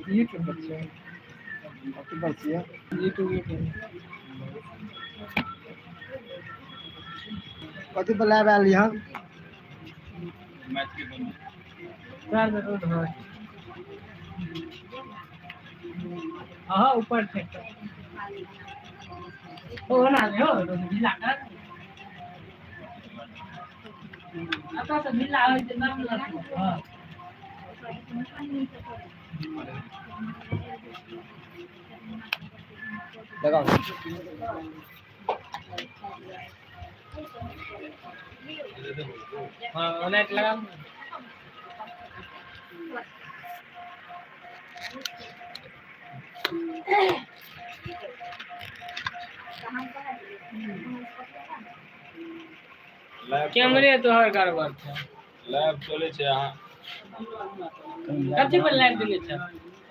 YouTube पर छियै? कथी पर छियै? यूट्यूब पर। कथी पर लाइव आयल हन? मैथिली बंधु। चार रोड है। हाँ, ऊपर छै। ओ ना हो ढीला कर। एतऽ तऽ ढीला होइ छै नाम लग। हाँ। लगाउ। हाँ, लाइट लगा। लाइव। कैमरे तोहर गड़बड़ छै। लाइव चलै छै अहाँ। कथी पर लाइव देने छै?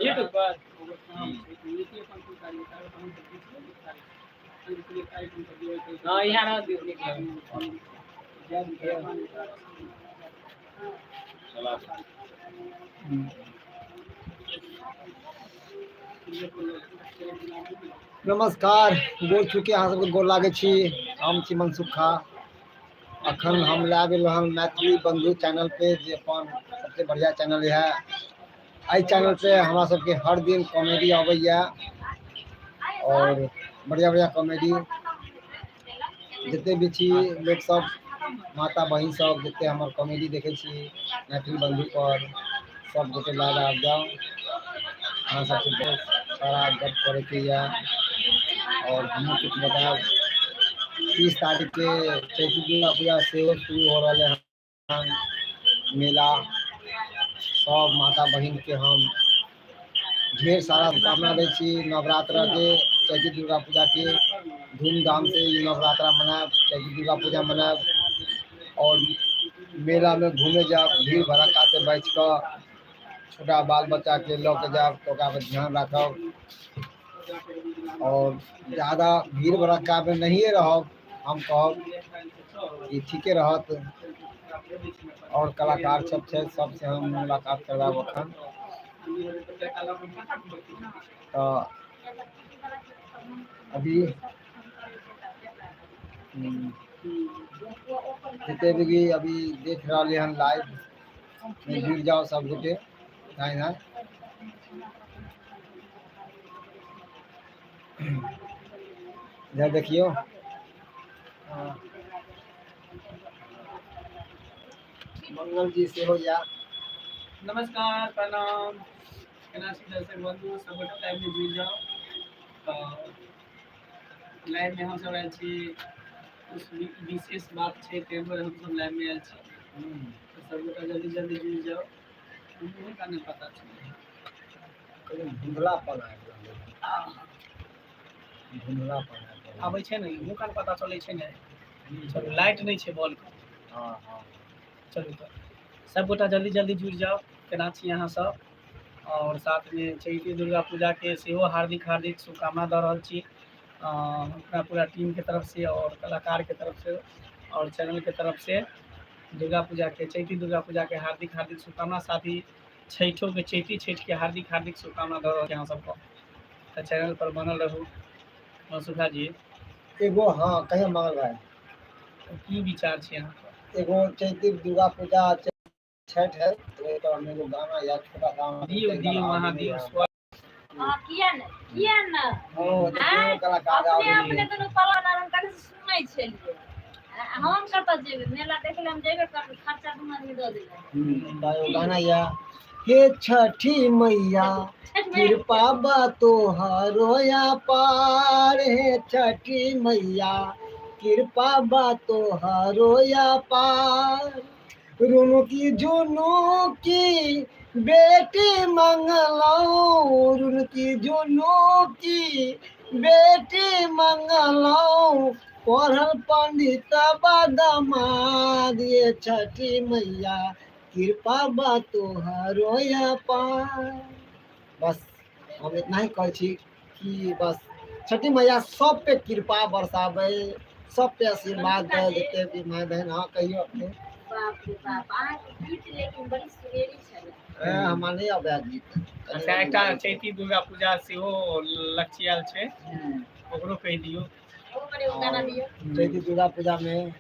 यूट्यूब पर? हाँ, इएह रह दियौ, नीक लागल। चला। नमस्कार, गोर छूके अहाँ सबके गोर लागै छी। हम छी मनसुख खा। अखन हम लाइव एलहुँ हन मैथिली बंधु चैनल पे, जे अपन सबसे बढ़िया चैनल है। एहि चैनल पे हमरा सबके हर दिन कॉमेडी अबैया और बढ़िया बढ़िया कॉमेडी। जते भी छी लोक सब, माता बहिन सब, जते हमर कॉमेडी देखै छी मैथिली बंधु पर, सब गोटे लाइव आबि जाउ। अहाँ सबसे बहुत सारा गप करैके यऽ और हमहूँ कुछ बतायब। 30 तारीख के चैती दुर्गा पूजा सेहो शुरू हो रहलै हन मेला। सब माता बहिन के हम ढेर सारा शुभकामना दै छी नवरात्र के, चैती दुर्गा पूजा के। धूमधाम से ई नवरात्रा मनायब, चैती दुर्गा पूजा मनायब और मेला में घूमे जायब। भीड़ भड़क्का से बचि कऽ, छोटा बाल बच्चा के लऽ के जायब तऽ ओकरा पर ध्यान राखब और ज्यादा भीड़ भड़क्का में नहिए रहब। हम कहब कि ठीके रहत। और कलाकार सब छै, सबसे हम मुलाकात करबायब अखन। तऽ अभी जते भी अभी देख रहलियै हन लाइव में, जुड़ि जाउ सब गोटे धाँय धाँय। इधर देखियौ। हाँ। मंगल जी सेहो या। नमस्कार, प्रणाम। केना छी दर्शक बंधु? सब गोटा लाइव में जुड़ि जाउ। तऽ लाइव में हमसब आयल छी, कुछ विशेष बात छै, ताहि दुआरे हमसब लाइव में आयल छी। तऽ सब गोटा जल्दी जल्दी जुड़ि जाउ। का नहि पता छै। कनि धुंधलापन आबि रहलै, धुंधलापन आबि रहलै। आबै छै ने, मुँह कान पता चलै छै ने। चलू, लाइट नहि छै बॉल के। हँ हँ चलू, तऽ सबगोटा जल्दी जल्दी जुड़ि जाउ। केना छी अहाँ सब? और साथमे चैती दुर्गा पूजाके सेहो हार्दिक हार्दिक शुभकामना दऽ रहल छी अपना पूरा टीमके तरफ से और कलाकारके तरफ से और चैनलके तरफ से। दुर्गा पूजाके, चैती दुर्गा पूजाके हार्दिक हार्दिक शुभकामना, साथ ही छठिओके, चैती छठिके हार्दिक हार्दिक शुभकामना दऽ रहल छी अहाँ सबके। तऽ चैनल पर बनल रहू। मनसुखा जी। एगो, हाँ, कहियो मंगल भाई। की विचार छै अहाँके? एगो चैती दुर्गा पूजा, छठ है, तो ओहि पर हम एगो गाना या छोटा गाना। दियौ, दियौ, अहाँ दियौ स्वर। हाँ, किया ने, किया ने? हो आँय, कलाकार। अपने आबै। अपने दुनू पलन आराम करै से सुनै छलियै। आ हम कतऽ जेबै मेला देखै लए? हम जेबे करबै, खर्चा दुनू आदमी दऽ देबै। तऽ एगो गाना या, हे छठी मैया, कृपा बा तोहरो पार, हे छठी मैया, कृपा बा तोहरो पार, रुनुकी झुनुकी बेटी मंगलौ, रुनुकी झुनुकी बेटी मंगलौ, पढ़ल पंडित बदमाद, ये छठी मैया, कृपा बा तोहरो पार। बस, हम इतना ही कहै छी कि बस छठी मैया सब पे कृपा बरसाबै, सब पे आशीर्वाद दे, जते भी माय बहन। हाँ, कहियो अपने। बाप रे बाप, अहाँके गीत लेकिन बड़ी सुरेली छलै। हमरा नहि आबै गीत। अच्छा, एकटा चैती दुर्गा पूजा सेहो लक्षियाल छै, ओकरो कहि दियौ। ओहो पर एगो गाना दियौ। चैती दुर्गा पूजा में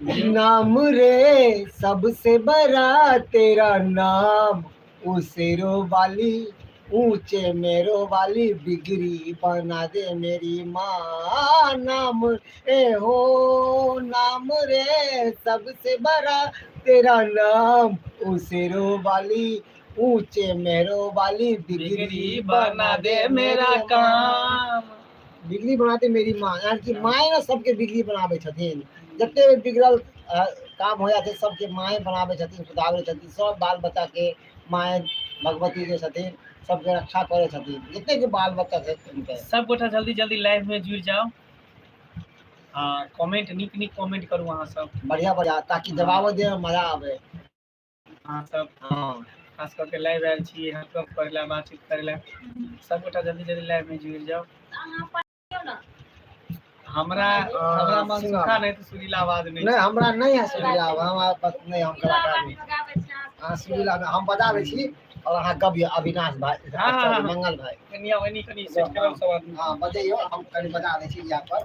नाम रे सबसे बड़ा तेरा नाम, उसेरो वाली ऊंचे मेरो वाली बिगड़ी बना दे मेरी माँ। नाम ए हो नाम रे सबसे बड़ा तेरा नाम, उसेरो वाली ऊंचे मेरो वाली बिगड़ी बिगड़ी बना दे मेरा काम। बिगड़ी बना दे मेरी माँ, यानी कि माए ने सबके बिगड़ी बनाबै छथिन। जते भी बिगड़ल काम हो जाइ छै, सबके माए बनाबै छथिन, सुधारै छथिन। सब बाल बच्चाके माए भगवती जे छथिन, सबके रक्षा करै छथिन, जतेक भी बाल बच्चा छै हुनकर। सब गोटा जल्दी जल्दी लाइव में जुड़ि जाउ। हाँ, कमेंट, नीक नीक कमेंट करू अहाँ सब। बढ़िया बढ़िया, ताकि जवाबो देमे मजा आबै। अहाँ सब खास कऽ के लाइव आयल छी गप करै लए, बातचीत करै लए। सब गोटा जल्दी जल्दी लाइव में जुड़ि जाउ। तऽ अहाँ पढ़ियौ ने। हमरा हमरा मन सुना। सुखा नहि तऽ सुरीला आवाज नहि। नहि, हमरा नहि है सुरीला आवाज, हमरा पास नहि, हम सुरीला कलाकार आवाज नहि। मे गाबै छी अहाँ। अहाँ सुरीला, हम बजा दै छी और अहाँ गबियौ, अविनाश भाई। हाँ, हाँ, सॉरी, हाँ। मंगल भाई। कनि आउ, एनी कनि सेट करब सब आदमी। हाँ, बजैयौ, हम कनि बजा दै छी यहाँ पर।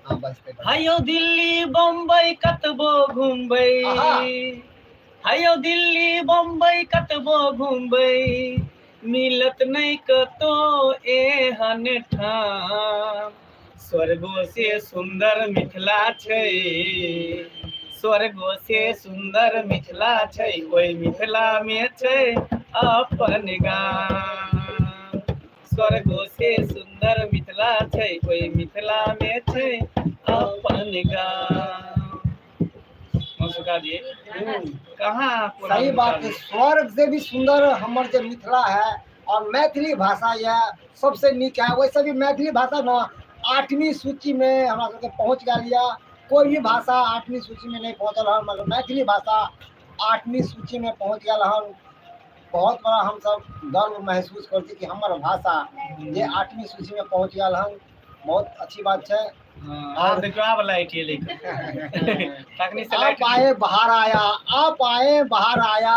हाँ, बजतै। हयो दिल्ली बम्बई कतबो घुमबै, आहा। हयो दिल्ली बम्बई कतबो घुमबै, मिलत नहि कतो एहन ठाम। स्वर्गो से सुंदर मिथिला छै, स्वर्गो से सुंदर मिथिला छै, ओहि मिथिला मे छै अपन गाम। स्वर्गो से सुंदर मिथिला छै, ओहि मिथिला मे छै अपन गाम। मौसुका जी, गाना छै। कहाँ पूरा सही बात है, स्वर्ग से भी सुंदर हमर जे मिथिला है और मैथिली भाषा यह सबसे नीक है। वैसे भी मैथिली भाषा न 8वीं सूची में हमरा सबके पहुँच गेल यऽ। कोई भी भाषा 8वीं सूची में नहीं पहुँचल हन, मगर मैथिली भाषा 8वीं सूची में पहुँच गेल हन। बहुत बड़ा हम सब गर्व महसूस करै छी कि हमर भाषा जे 8वीं सूची में पहुँच गेल हन, बहुत अच्छी बात छै। हाँ, देखियौ आब लाइट एलै तखनी से आप लाइट। आए बाहर आया, आप आए बाहर आया,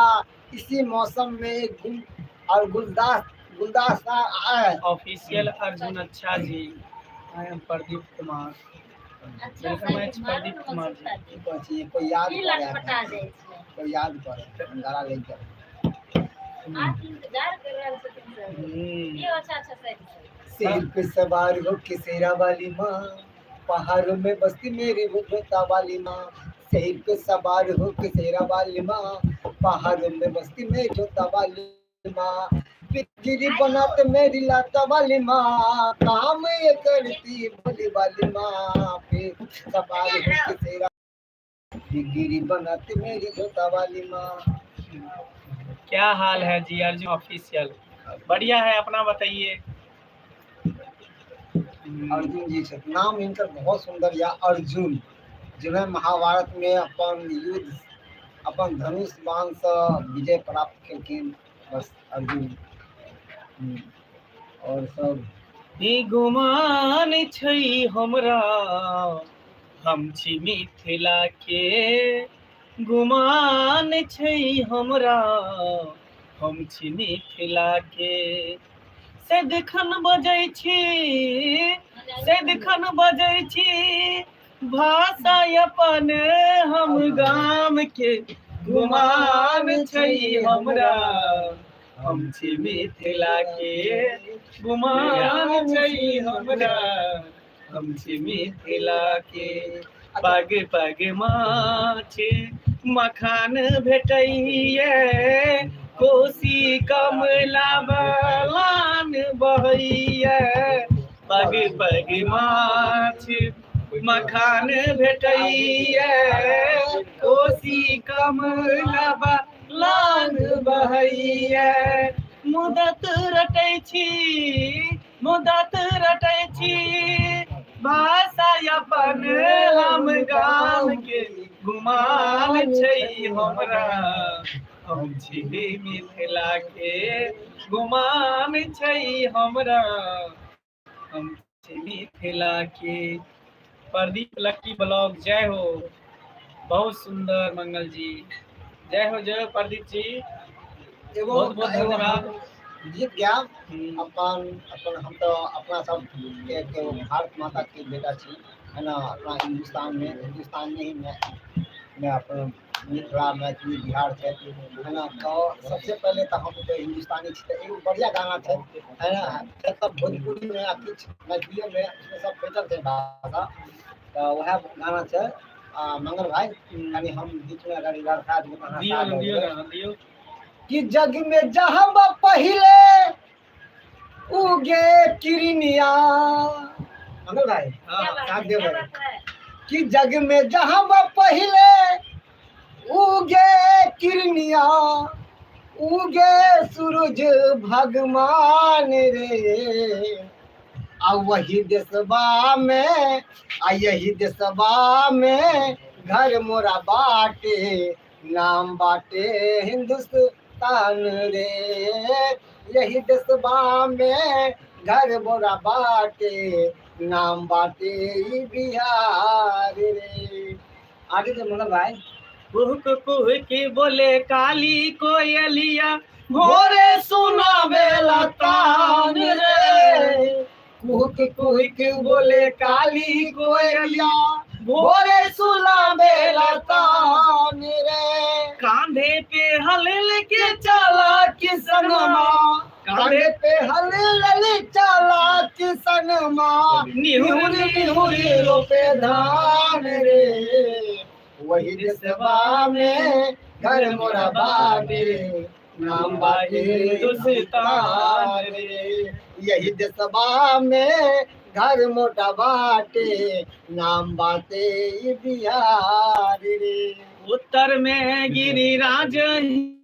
इसी मौसम में गुल और गुलदास गुलदास्ता आए। ऑफिशियल अर्जुन अच्छा जी, I am Pradeep Kumar. अच्छा, welcome सही, अछि मारू प्रदीप ने कुमार मनसुखा जी। जी। की कहै छी, कोई याद की करे, लटपटा जाइ छै? कोई याद करे, हम गाला ले करे। आज इंतजार कर रहल छथिन सब। की अच्छा अच्छा सही छै। शेर पे सवार हो के शेरा वाली माँ, पहाड़ों में बसती मेरी वो जोता वाली माँ। शेर पे सवार हो के शेरा वाली माँ, पहाड़ों में बसती मेरी जोता वाली माँ। बिजली बनाते मेरी लाता वाली माँ, काम ये करती भोली वाली माँ। फिर सवार हो के शेरा, बिगड़ी बनाते मेरी जोता वाली माँ। क्या हाल है जी अर्जुन ऑफिशियल? बढ़िया है, अपना बताइए। अर्जुन जी छथि, नाम हिनकर बहुत सुंदर या अर्जुन, जिन्हें महाभारत में अपन युद्ध अपन धनुष बाण से विजय प्राप्त केलखिन, बस अर्जुन। और सब ई गुमान छै हमरा, हम छी मिथिला के। गुमान छै हमरा, हम छी मिथिला के। सदिखन बजै छी, सदिखन बजै छी भाषा अपन हम गाम के। गुमान छै हमरा, हम छी मिथिला के। गुमान छै हमरा, हम छी मिथिला के। पग पग माछ मखान भेटैये, कोसी कमला बलान बहैये। पग पग माछ मखान भेटैये, कोसी कमला बलान बहैये। मुदत रटै छी, मुदत रटै छी भाषा अपन हम गाम के। गुमान छै हमरा, हम छी मिथिला के। गुमान छै हमरा, हम छी मिथिला के। प्रदीप लक्की ब्लॉग, जय हो, बहुत सुंदर मंगल जी, जय हो, जय हो प्रदीप जी। एगो बहुत बहुत एगो धन्यवाद। हम गीत गायब। हम्म। अपन अपन हम तऽ अपना सब एक भारत माता के बेटा छी, है ना? अपना हिंदुस्तान में, हिंदुस्तान में ही मैं अपन मिथिला मैथिली बिहार छै, है ना? तऽ सबसे पहिले तऽ हम तऽ हिंदुस्तानी छी, तऽ एगो बढ़िया गाना छै, है ना? छै तऽ भोजपुरी में आ किछु मैथिलियो में, उसमे सब फेटल छै भाषा, तऽ वएह गाना छै। आ मंगल भाई, कनि हम बीच में अगर लड़का देबै तऽ अहाँ दियौ साथ ने, दऽ दियौ देबै। ने, दियौ। कि जग में जहाँ बा पहिले उगे किरनिया, मंगल भाई। हाँ। क्या बात साथ है, क्या देबै। बात है। कि जग में जहाँ बा पहिले उगे किरनिया, उगे सूरज भगवान रे, आ वही देशबा में आ यही देशबा में घर मोरा बाटे, नाम बाटे हिंदुस्तान रे, यही देशबा में घर मोरा बाटे, नाम बाटे ई बिहार रे। आगे के मंगल भाई। कुहक कुह के बोले काली कोयलिया, भोरे सुनावेला तान रे। कुहक कुहक बोले काली कोयलिया, भोरे सुनावेला तान रे। कांधे पे हल लेके चला किसनमा, कांधे पे हल लल चला किसनमा, निहुर निहुर निहुर रोपे धान रे, वही देशवा में घर मोरा बाटे, नाम बाटे हिंदुस्तान रे, यही देशवा में घर मोटा बाटे, नाम बाटे ई बिहार रे। उत्तर में गिरिराज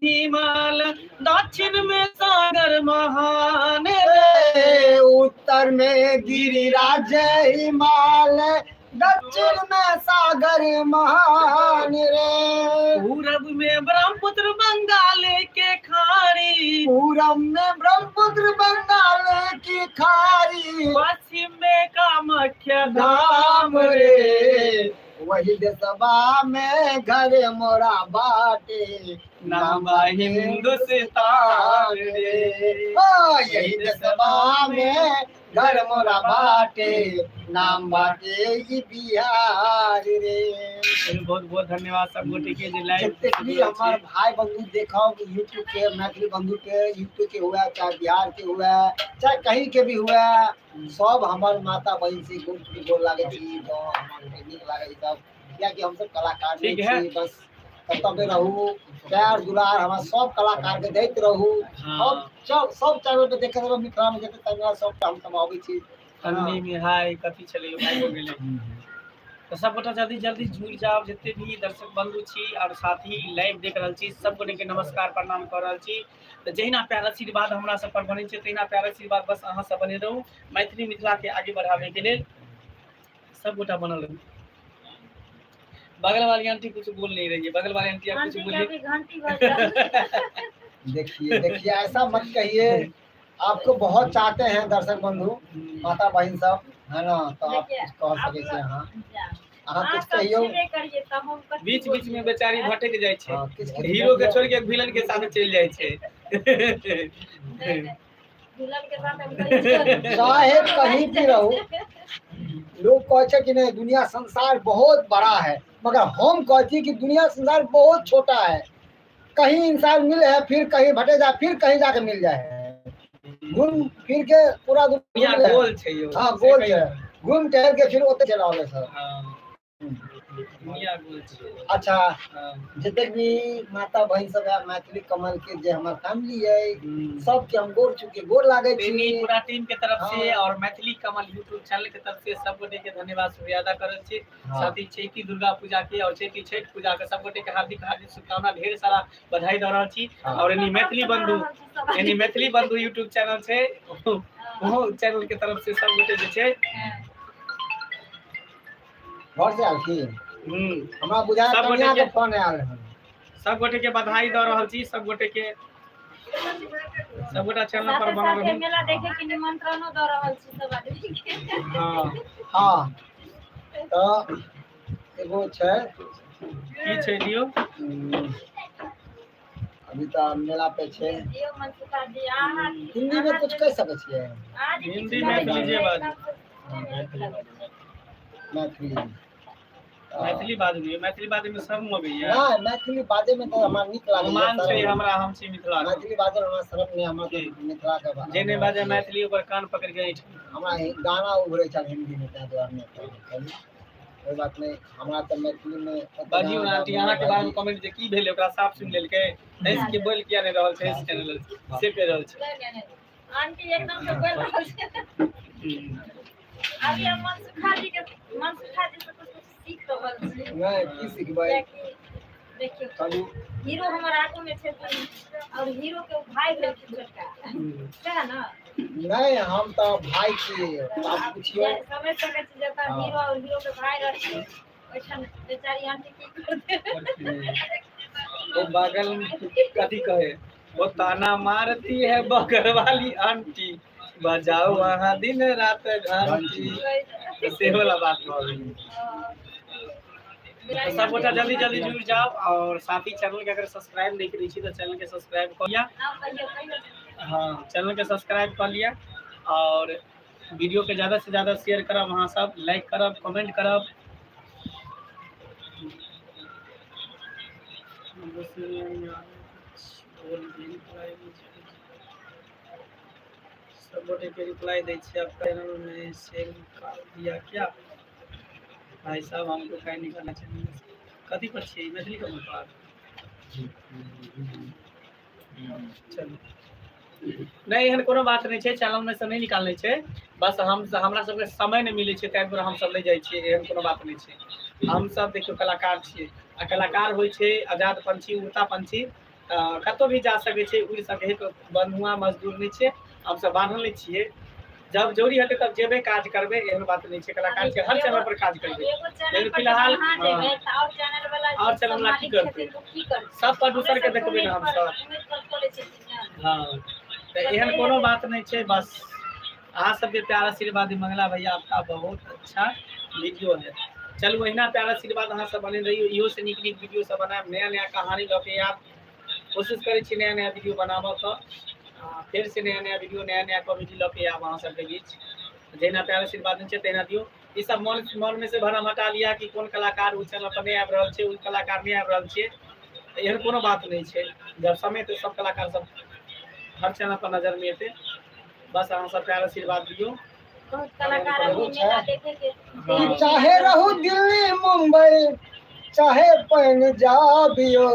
हिमालय, दक्षिण में सागर महान रे। रे, उत्तर में गिरिराज हिमालय, दक्षिण में सागर महान रे। पूरब में ब्रह्मपुत्र बंगाल के खाड़ी, पूरब में ब्रह्मपुत्र बंगाल की खाड़ी, पश्चिम में कामाख्या धाम रे, वही देशवा में घर मोरा बाटे, नाम बा हिंदुस्तान रे। ओ, यही देशवा में घर मोरा बाटे, नाम बाटे ई बिहार रे। चलू, बहुत बहुत धन्यवाद सब गोटे के जे लाइव जतेक भी हमार भाई बंधु देखब यूट्यूब के, मैथिली बंधु के यूट्यूब के हुआ, चाहे बिहार के हुआ, चाहे कहीं के भी हुआ, सब हमर माता बहिन से गोर के गोर लागे छी। तो हमर के नीक लागे छै सब, कियाकि हमसब कलाकार ठीक नहीं है। छी, बस कर्तव्य रहू, प्यार दुलार हमरा सब कलाकार के दैत रहू। हाँ। सब सब चैनल पे देखैत रहू, मिथिला में जते चैनल सब हम सब अबै छी। तन्नी मिहाई कथी छलै भागो गेलै। तऽ सबगोटा जल्दी जल्दी जुड़ि जाउ, जते भी दर्शक बंधु छी और साथ ही लाइव देख रहल छी, सब गोटे के नमस्कार प्रणाम कऽ रहल छी। तऽ जहिना प्यार आशीर्वाद हमरा सब पर बनै छै, तहिना प्यार आशीर्वाद बस अहाँ सब बने रहू। मैथिली मिथिला के आगे बढ़ावे के लेल सब गोटा बनल रहू। बगल वाली आंटी कुछ बोल नहीं रही है, बगल वाली आंटी आप कुछ घंटी के बोलिए। अभी घंटी बज रहा। देखिए देखिए, ऐसा मत कहिए, आपको बहुत चाहते हैं दर्शक बंधु, माता बहन सब, है ना? तो आप देखिए, कुछ कह आप सकै छी अहाँ। जा। अहाँ अहाँ कुछ सब कहियौ। छेबे करिए तऽ हम कथी बीच बीच में बोलिए? बेचारी भटक जाइ छै। हाँ, किछु किछु हीरो के छोड़ के विलन के साथ चलि जाइ छै। नहीं, नहीं। दुल्हन के साथ हम कहीं चल- चाहे कहीं भी रहू, लोग कहै छै कि नहीं दुनिया संसार बहुत बड़ा है, मगर हम कहै छी कि दुनिया संसार बहुत छोटा है। कहीं इंसान मिले है, फिर कहीं भटे जाए, फिर कहीं जाके मिल जाए, घूम फिर के पूरा दुनिया दुनिया गोल छै यौ। हाँ, गोल छै, घूम टहल के फिर ओते चल आबै सर। हाँ, दुनिया गोल छै। अच्छा। हाँ। जतेक भी माता बहन सब है मैथिली कमल के, जे हमर फैमिली है, सबके हम गोर चुके गोर लागे छी। बेनी पूरा टीम के तरफ से हाँ। और मैथिली कमल यूट्यूब चैनल के तरफ से सब गोटे के धन्यवाद शुक्रिया अदा करल छी। हाँ। साथ ही चैती दुर्गा पूजा के और चैती छठ पूजा के सब गोटे के हार्दिक हार्दिक शुभकामना, ढेर सारा बधाई दऽ रहल छी। हाँ। और एनी मैथिली बंधु, एनी मैथिली बंधु यूट्यूब चैनल छै, ओहो चैनल के तरफ से सब गोटे जे छै। हाँ। घर से आयल की? हमरा बुझायल सब गोटे कनिया के के- फोन आयल हन। सब गोटे के बधाई दऽ रहल छी, सब गोटे के, सब गोटा चैनल पर साथे बनल साथे रहू। मेला देखे के निमंत्रणो दऽ रहल छी सब आदमी के। हाँ। हाँ, तऽ एगो छै। की छै दियौ। अभी तऽ मेला पे छै। दियौ मनसुखा जी अहाँ। हिन्दी मे कुछ कहि सकै छियै? अहाँ जे किछु हिन्दी, कहै मैथिली छियै, जे बाजू। एकदम से नीक लगै छै। मैथिली। मैथिली बाजू यौ, मैथिली बाजै मे शर्म अबैया? नहि, मैथिली बाजै मे तऽ हमरा नीक लागैया। अपमान छै शरम हमरा, हम छी मिथिला के। मैथिली बाजै मे हमरा शरम नहि, हमरा तऽ मिथिला के जे नहि बाजै मैथिली ओकर कान पकड़ि के ऐंठ। हमरा गाना उभरै छल हिन्दी मे, ताहि दुआरे नहि कहलहुँ। कोइ बात नहि, हमरा तऽ मैथिली मे बाजियौ ने आंटी, अहाँके बारे मे कमेंट जे की भेलै ओकरा साफ सुनि लेलकै। हँसि के बोलि किया नहि रहल छै, हँसि के रहल छै से कहि रहल छै। नहि नहि नहि, आंटी एकदम से बोलि रहल छै। अभी हम मनसुखा जी के, मनसुखा जी से कुछ कुछ सीख रहल छी। नहि, की सिखबै? कियाकि देखियौ, चलू। हीरो हमर आगू मे छथिन और हीरो के भाई भेलखिन छोटका, सएह ने? नहि, हम तऽ भाय छियै, आब पुछियौ। समझ सकै छी, जतऽ हीरो और हीरो के भाई रहथिन ओहिठाम बेचारी आंटी की करतै? वो बगल में कथी कहे, वो ताना मारती है बगल वाली आंटी, बजाओ वहाँ दिन रात घंटी, से वाला बात भऽ गेलै। तऽ सब गोटा जल्दी जल्दी जुड़ि जाउ और साथ ही चैनल के अगर सब्सक्राइब नहि करै छी तऽ चैनल के सब्सक्राइब कऽ लिअ। कहियौ कहियौ। हाँ, चैनल के सब्सक्राइब कऽ लिअ और वीडियो के ज़्यादा से ज़्यादा शेयर करब अहाँ सब, लाइक करब, कमेंट करब। सब गोटे के रिप्लाई दै छियै। आपका चैनल में से निकाल दिया क्या भाई साहब? हमको काहे निकालना चाहिए? कथी पर छियै? मैथिली कमेंट पर? चलू, नहि, एहन कोनो बात नहि छै, चैनल में से नहि निकालने छै। बस हम हमरा सबके समय नहि मिलै छै, ताहि दुआरे हमसब नहि जाइ छियै। एहन कोनो बात नहि छै। हमसब देखियौ कलाकार छियै आ कलाकार होइ छै आजाद पंछी, उड़ता पंछी, तऽ कतहु भी जा सकै छै, उड़ि सकै छै। तऽ बन्हुआ मजदूर नहि छियै हमसब, बान्हल नहि छियै। जब जरूरी हेतै तब जेबै, काज करबै, एहन बात नहि छै। कलाकार छै, हर चैनल पर काज करबै। एगो चैनल लेकिन पर फिलहाल, अहाँ जेबै तऽ और चैनल वाला और चैनल वाला की मालिक करतै? छथिन, ओ की करतै? सब प्रोड्यूसर के देखबै ने हमसब। उम्मीद पर खोलै छथिन ने। हाँ, तऽ एहन कोनो बात नहि छै। बस अहाँ सबके प्यार आशीर्वाद। मंगला भैया, आपका बहुत अच्छा वीडियो है। चलू, अहिना प्यार आशीर्वाद अहाँ सब बने रहियौ। इहो से नीक नीक वीडियो सब बनायब, नया नया कहानी लऽ के आयब। कोशिश करै छी नया नया वीडियो बनाबऽ के। फेर से नया नया वीडियो, नया नया कॉमेडी लऽ के आयब अहाँ सबके बीच। जहिना प्यार आशीर्वाद छै तहिना दियौ। ई सब मन मन में से भरम हटा लिया कि कोन कलाकार ओ चैनल पर नहि आबि रहल छै, ओ कलाकार नहि आबि रहल छै। एहन कोनो बात नहि छै। जब समय तऽ सब कलाकार सब हर चैनल पर नजर में एतै। बस अहाँ सब प्यार आशीर्वाद दियौ। बहुत कलाकार अभी मेला देखे के कि चाहे रहू दिल्ली मुंबई चाहे पंजाबियो,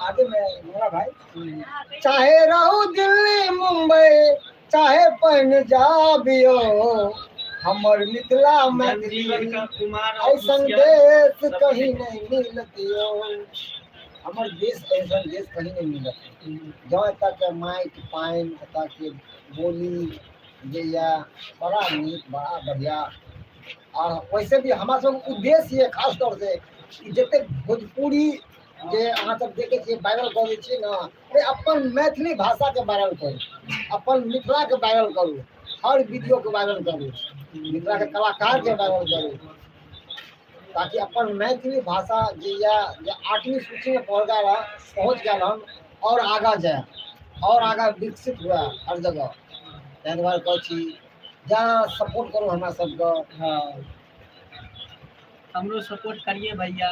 आगे में मेरा भाई, चाहे रहू दिल्ली मुंबई चाहे पंजाबियो, हमर मिथिला मैथिली जनजीवन कुमार ऐसन देश कहीं नहीं मिलतियो। हमर देश, ऐसन देश कहीं नहीं मिलत। जँ एतऽके माटि पानि, एतऽके बोली जे यऽ बड़ा नीक, बड़ा बढ़िआँ। आओर वैसे भी हमरा सबके उद्देश्य यऽ खास तौर से कि जतेक भोजपुरी जे अहाँ सब देखै छियै वायरल कऽ दै छियै ने, अरे अपन मैथिली भाषाके वायरल करू, अपन मिथिलाके वायरल करू, हर वीडियोके वायरल करू, मिथिलाके कलाकारके वायरल करू, ताकि अपन मैथिली भाषा जे यऽ जे आठवीं सूचीमे पहुँच गेल हन, पहुँच गेल हन, आओर आगाँ जाय आओर आगाँ विकसित हुए हर जगह। ताहि दुआरे कहै छी, जा सपोर्ट करू हमरा सबके। हाँ, हमरो सपोर्ट करिए भैया।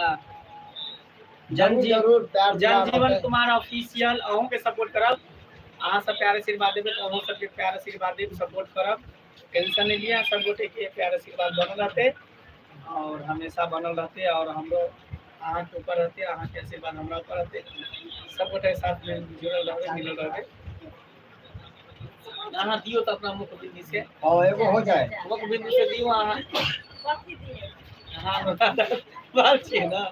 जरूर जरूर, प्यार जनजीवन कुमार ऑफिशियल, अहूँके सपोर्ट करब। अहाँ सब प्यार आशीर्वाद देबै तऽ अहूँ सबके प्यार आशीर्वाद देब, सपोर्ट करब। टेंशन नहीं लिया, सब गोटे के प्यार आशीर्वाद बनल रहते और हमेशा बनल रहते और हमरो अहाँके ऊपर रहते, अहाँके आशीर्वाद हमरा ऊपर रहते। सब गोटे साथ में जुड़ल रहबै, मिलल रहबै। अहाँ दियौ तऽ अपना मुख बिंदी से। हाँ, एगो हो जाए। मुख बिंदु से दियौ अहाँ। कथी दिए? अहाँ बाल छियै ने,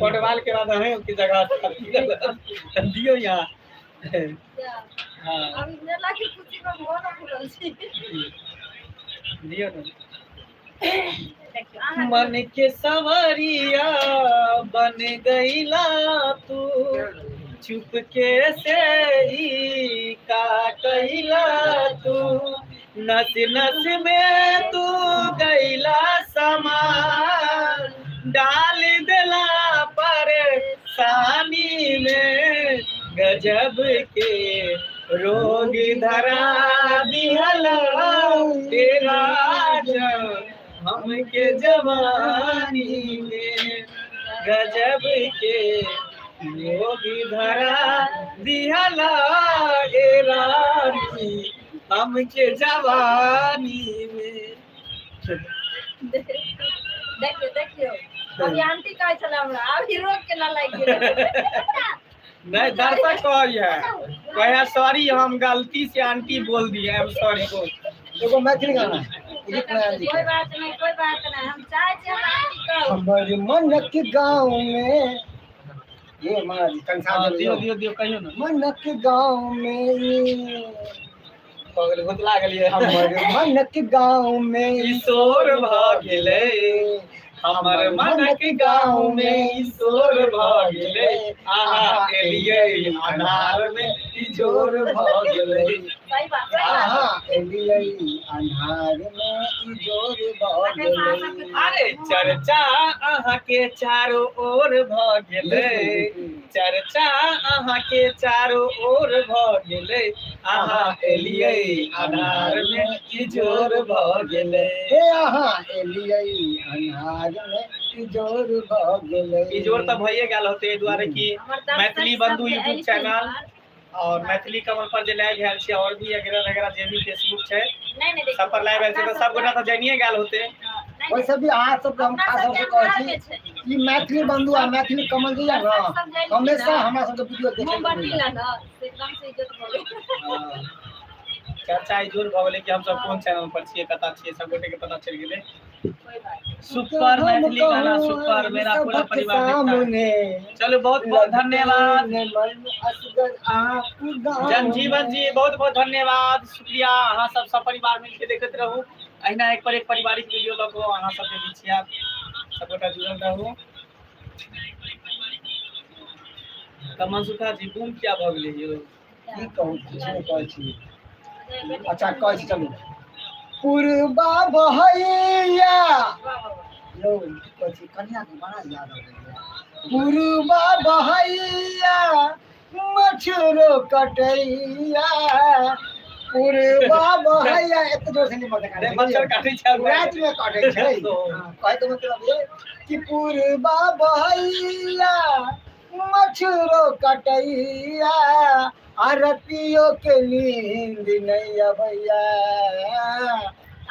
पटवाल के बाद अहें के जगह दियौ यहाँ। हाँ। अभी मेला के खुशी में मोन भूलल छी। दियौ ने। देखियौ अहाँ। मन के सवरिया बन गईला तू, चुपके से ई का कैला तू, नस नस में तू गईला समा, डाल देला परेशानी में। गजब के रोग धरा दिहला तेरा हमके जवानी में गजब के रोग धरा दिहला ए रानी हमके जवानी में। देखियो देखियो, अभी आंटी कहै छलै हमरा, अभी रोग केना लागि गेलै। नहीं, दर्शक कहै कहे सॉरी, हम गलती से आंटी बोल दिए, I am sorry. एगो मैथिली गाना उदित नारायण जी कोई के। बात नहीं, कोई बात नहीं, हम चाहे छी हम आंटी कहू। हमर मनक गाँव में ये महाराज जी कंसा हाँ, दियो दियो दियो, कहियो ना। मनक गाँव में भऽ गेलै, भुतला गेलियै। हमर मनक गाँव में ई शोर भऽ गेलै, हमर मनक गाँव में ई शोर भऽ गेलै, अहाँ एलियै अन्हार में ई जोर भऽ गेलै। सही बात, सही बात। अहाँ एलियै अन्हार में ई जोर भऽ गेलै। अरे चर्चा अहाँके चारो ओर भऽ गेलै, चर्चा अहाँके चारो ओर भऽ गेलै, अहाँ एलियै अन्हार में ई जोर भऽ गेलै। हे अहाँ एलियै अन्हार में ई जोर भऽ गेलै। ई जोर तऽ भइए गेल होतै, एहि दुआरे कि हमर दर्शक मैथिली बंधु सबके यूट्यूब एलखिन चैनल हन। और मैथिली कमल पर जे लाइव भेल छै और भी वगैरह वगैरह जे भी फेसबुक छै नहीं नहीं, देखियौ, सब पर लाइव भेल छै, तऽ सब गोटा तऽ जानिए गेल होतै। नहीं, वैसे भी अहाँ सबके हम अपना खास सबके तौर से कहै अन्हार छी में छै। कि मैथिली बंधु आ मैथिली कमल जे यऽ दर्शक सब ने जानि हमेशा गेलै। हमरा सबके वीडियो देखै के मोमबत्ती मिलत। ला न से एकदम से इज्जत भऽ गेल। हाँ। चर्चा ई जोर भऽ गेलै कि हमसब कोन चैनल पर छियै, कतऽ छियै, सब गोटे के पता चलि गेलै। कोई बात नहीं। सुपर हम मैथिली गाना कहूँ सुपर, मेरा पूरा सबक परिवार देखता है। सामने चलो बहुत बहुत धन्यवाद मन असगर आप गाँव जनजीवन जी, बहुत बहुत धन्यवाद, शुक्रिया। अहाँ सब सब परिवार मिलके देखैत रहू, अहिना एक पर एक पारिवारिक वीडियो लऽ कऽ अहाँ सबके बीच आयब, सबगोटा जुड़ल रहू। तऽ मनसुखा जी गुम किया भऽ गेलै यौ? की कहू, किछु नहि कहै छी। अच्छा कहै छी, चलू। पुरबा बहैया वाह वाह वाह। यौ की कहै छी, कनिया के बड़ा याद अबैया। पुरबा बहैया मछरो कटैया, पुरबा बहैया। एते जोर से नहीं मत नहि, मच्छर काटै छै। राति में काटै छै। हाँ, कहै के मतलब ये कि पुरबा बहैया मछरो कटैया, आरतियों के नींद नहीं अबैया,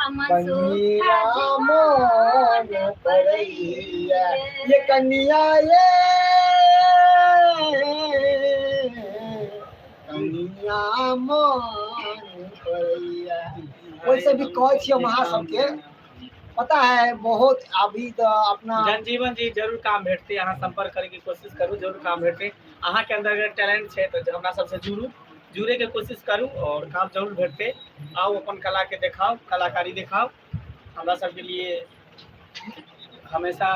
अमन कनिया सुखा मोन जीवन परैया, ये कनिया ये कनिया मोन परैया। वैसे भी कहै छी हम अहाँ सबके पता है बहुत अभी तऽ अपना जनजीवन जी जरूर काम भेटतै, अहाँ संपर्क करैके कोशिश करू, जरूर काम भेटतै। अहाँके अंदर अगर टैलेंट छै तऽ हमरा सबसँ जुड़ू, जुड़ैके कोशिश करू और काम जरूर भेटतै। आउ अपन कला के देखाउ, कलाकारी देखाउ। हमरा सबके लिए हमेशा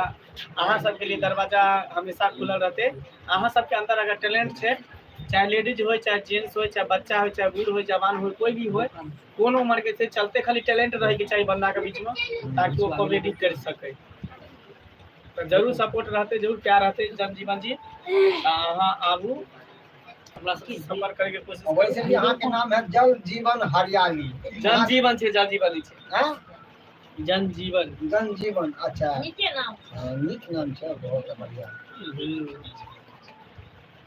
अहाँ सबके लिए दरवाजा हमेशा खुलल रहतै। अहाँ सबके अंदर अगर टैलेंट छै, चाहे लेडीज होय, चाहे जेंट्स होय, चाहे बच्चा होय, चाहे बूढ़ होय, जवान होय, कोई भी होय, कोनो उम्र के छै, चलते खाली टैलेंट रहैके चाही बंदा के बीच में ताकि ओ कॉमेडी कर सके। तऽ जरूर सपोर्ट रहतै, जरूर प्यार रहतै। जनजीवन जी तऽ अहाँ आबू, हमरा सबसँ संपर्क करैके कोशिश करू। वैसे भी अहाँके नाम है जल जीवन हरियाली। जनजीवन छै, जल जीवन छै। हैं? जनजीवन। जन जीवन, अच्छा। नीके नाम। हाँ, नीक नाम छै, बहुत बढ़िया।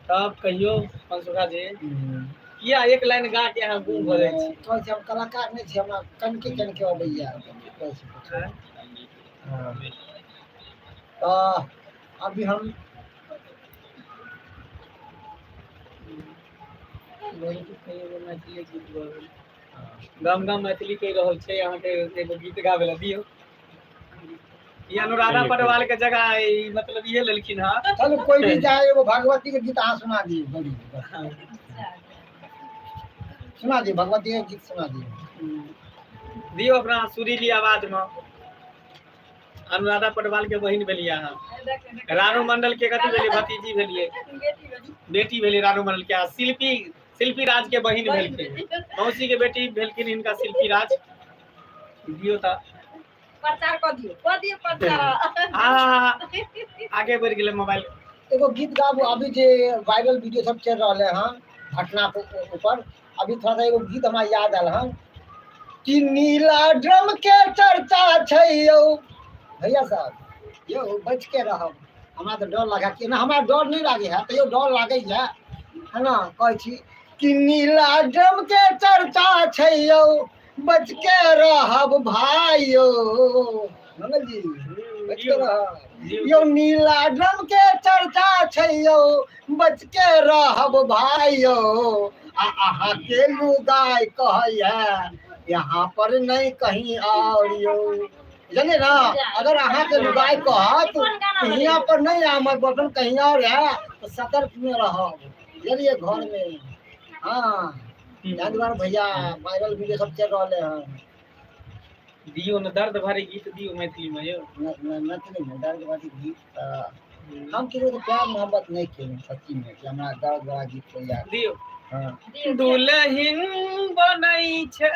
तब कहियौ मनसुखा जी, किया एक लाइन गा के अहाँ गुम भऽ जाइ छी? कहै छी हम कलाकार नहि छी, हमरा कनिके कनिके अबैया, कहै छी किछु। हाँ। तऽ अभी हम मैथिली गीत गाबै गम गम मैथिली कहि रहल छै, अहाँके एगो गीत गाबै लए दियौ। ई अनुराधा पटवाल के जगह ई मतलब इहे लेलखिन हँ। चलू कोई भी चाहे एगो भगवती के गीत अहाँ सुना दियौ, गौरी जी, सुना दियौ, भगवती के गीत सुना दियौ। दियौ अपना सुरीली आवाज में। अनुराधा पटवाल के बहिन भेलियै अहाँ, रानू मंडल के कथी भेलियै? भतीजी भेलियै, बेटी भेलियै रानू मंडल के। आ शिल्पी, शिल्पी राज के बहिन भेलखिन, मौसी के बेटी भेलखिन हिनका शिल्पी राज। दियौ तऽ प्रचार कऽ दियौ, कऽ दियौ प्रचार। आ आगे बढ़ि गेलै मोबाइल। एगो गीत गाबू, अभी जे वायरल वीडियो सब चलि रहल है। हँ। घटना के ऊपर। अभी थोड़ा सा एगो गीत हमरा याद आयल हन कि नीला ड्रम के चर्चा छै यौ भैया साहब, यौ बच के रहब। हमरा तऽ डर लागे कि हमरा डर नहि लागे है, तैयो डर लागैए है ना। कहै छी कि नीला ड्रम के चर्चा छै यौ, बच के रहब भाई यौ। मंगल जी बच के रहब यौ, नीला ड्रम के चर्चा छै यौ, बच के रहब भाई यौ। आ अहाँ के लुगाई कहैया यहाँ पर नहीं कहीं और यौ, जानिए ना। अगर अहाँ के लुगाई कहत हियाँ पर नहीं है, हमर बर्तन कहीं और है, तो सतर्क में रहब, जानिए घर में। हाँ, जान दुआरे भैया वायरल वीडियो सब चल रहा है। दियौ ने दर्द भरे गीत दियौ मैथिली में यौ। मैथिली में दर्द भरी गीत हम केकरो से प्यार मोहब्बत नहीं केलहुँ सच्ची में कि हमरा दर्द भरा गीत कोई याद। दियौ। हाँ। दुलहिन बनै छै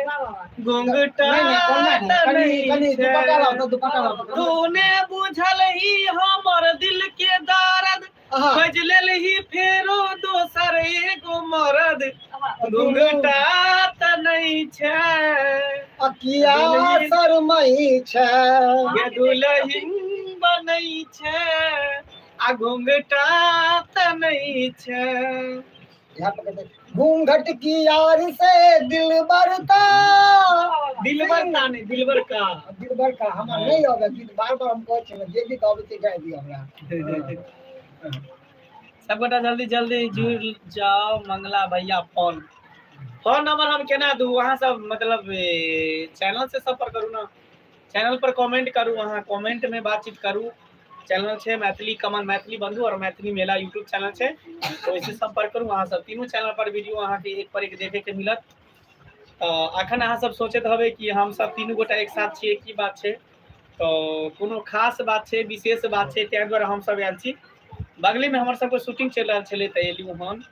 वाह वाह वाह। घुंघटा नहीं नहीं ओना नहीं, कनी कनी तनै दुपट्टा लाओ छै तो दुपट्टा लाओ तो। तूने बुझल ही हमर दिल के दर्द, आहा, खोज लेलही फेरो दोसर एगो मरद, वाह। घुंघटा तनै छै। आ किया शरमई छै। गे दुलहिन बनै छै आ घुंघटा तनै छै। यहाँ पर कहते हैं, घूंघट की यार से दिल बरता, दिलबर का नहीं, दिलबर का। दिलबर का हमरा नहीं आबै गीत, बार बार हम कहै छियै जे गीत आबै छै गाय दियौ हमरा। सबगोटा जल्दी जल्दी जुड़ जाओ। मंगला भैया फोन फोन नंबर हम केना दू? अहाँ सब मतलब चैनल से संपर्क करू ना, चैनल पर कमेंट करू, अहाँ कमेंट में बातचीत करू। चैनल छै मैथिली कमल, मैथिली बंधु और मैथिली मेला यूट्यूब चैनल छै, तो ओहिसे संपर्क करू। अहाँ सब तीनू चैनल पर वीडियो अहाँके एक पर एक देखे के मिलत। तऽ अखन अहाँ सब सोचैत हबै कि हम सब तीनू गोटा एक साथ छियै, की बात छै? तऽ कोनो खास बात छै, विशेष बात छै, ताहि दुआरे हम सब आयल छी। बगले में हमर सबके शूटिंग चलि रहल छलै तऽ एलियो हन।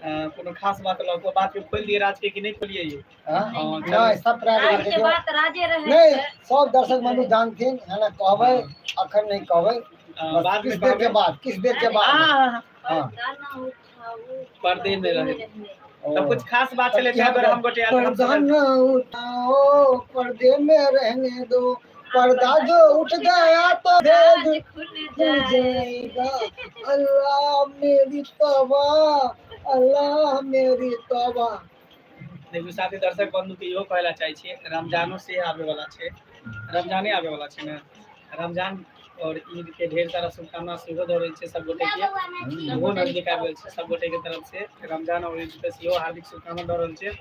कोनो खास बात लऽ कऽ बात के खोलि दियै राज के कि नहि खोलियै यौ? हाँ? हाँ, नहीं, सब प्राइवेट राज के देखियौ। बात राजे रहे नहीं, छै। सब दर्शक बंधु जानथिन है ना, कहबै अखन नहीं कहबै, बस बाद में किस देर के कहबै। बाद, किस देर के बाद। हाँ, हाँ। पर्दा ना उठाऊ, पर्दे में रहे। ओ। तब कुछ खास बात चले ताहि दुआरे हम गोटे आयल, हम सब पर्दा आयल। न उठाओ पर्दे में रहने दो, पर्दा जो उठ गया तो राज भेद खुल खुल जाए। जाएगा। अल्लाह मेरी तौबा, अल्लाह मेरी तौबा। देखियौ साथी दर्शक बंधु के इहो कहै लए चाहै छियै, रमजानो से आबै वाला छै, रमजाने आबै वाला छै ने। रमजान और ईद के ढेर सारा शुभकामना सेहो दऽ रहल छै सब गोटे के। ओहो नजदीक आबि गेल छै। सब गोटे के तरफ से रमजान और ईद के सेहो हार्दिक शुभकामना दऽ रहल छै।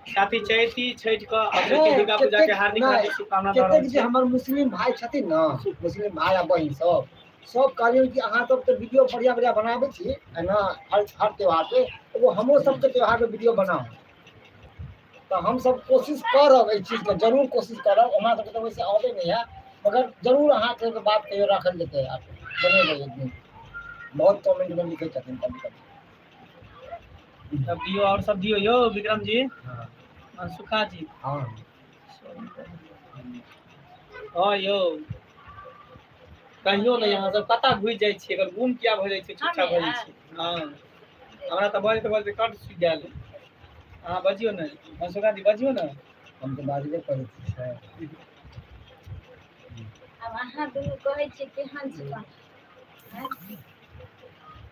साथी चैती छठि के और चैती दुर्गा पूजा के हार्दिक नहि, हार्दिक शुभकामना दऽ रहल कतेक जे छै। हमर मुस्लिम भाई छथिन ने, मुस्लिम भाई आ बहिन सब, सब कहलियौ कि अहाँ सब तऽ वीडियो बढ़िया बढ़िया बनाबै छी है ना, हर हर त्योहार पे, एगो हमरो सबके त्योहार पे वीडियो बनाउ। तऽ हमसब कोशिश करब एहि चीजके, जरूर कोशिश करब। हमरा सबके तऽ वैसे अबै नहि है, मगर जरूर अहाँके बात कहियो राखल जेतै, आ बनेबै एक दिन। बहुत कमेंट में लिखै छथिन कभी कभी। सब दियौ और सब दियौ यौ विक्रम जी। हाँ। मनसुखा जी। हाँ। हाँ यौ कहियो ने, यहाँ सब कतऽ घुसि जाइ छियै? अगर गुम किया भऽ जाइ छै, चुपचाप भऽ जाइ छियै? हाँ, हमरा तऽ बजैत बजैत कंठ सुखि गेल। अहाँ बजियौ ने मनसुखा जी, बजियौ ने। हम तऽ बाजबे करै छी सर। आब अहाँ दुनू कहै छियै केहन छी?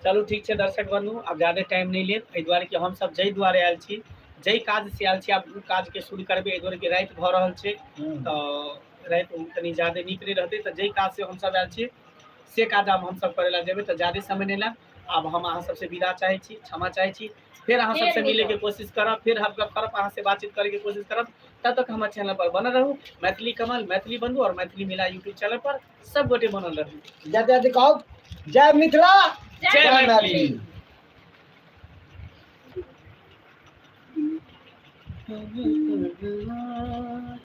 चलू ठीक छै दर्शक बंधु, आब ज्यादे टाइम नहि लेब, एहि दुआरे कि हमसब जाहि दुआरे आयल छी, जाहि काज से आयल छी, आब ओ काजके शुरू करबै। एहि दुआरे कि राति भऽ रहल छै, तऽ राति कनि ज्यादे नीक नहि रहतै। तऽ जाहि काज से हमसब आयल छी से काज आब हमसब करै लए जेबै, तऽ ज्यादे समय नहि लेब। आब हम अहाँ सबसे विदा चाहै छी, क्षमा चाहै छी। फेर अहाँ फेर सबसे मिले के मिलब। कोशिश करब, फेर हम गप करब, अहाँ से बातचीत करे के कोशिश करब। तब तक हमर चैनल पर बनल रहू। मैथिली कमल, मैथिली बंधु और मैथिली मेला यूट्यूब चैनल पर सब गोटे बनल रहू। जय जय कहू, जय मिथिला, जय मैथिली।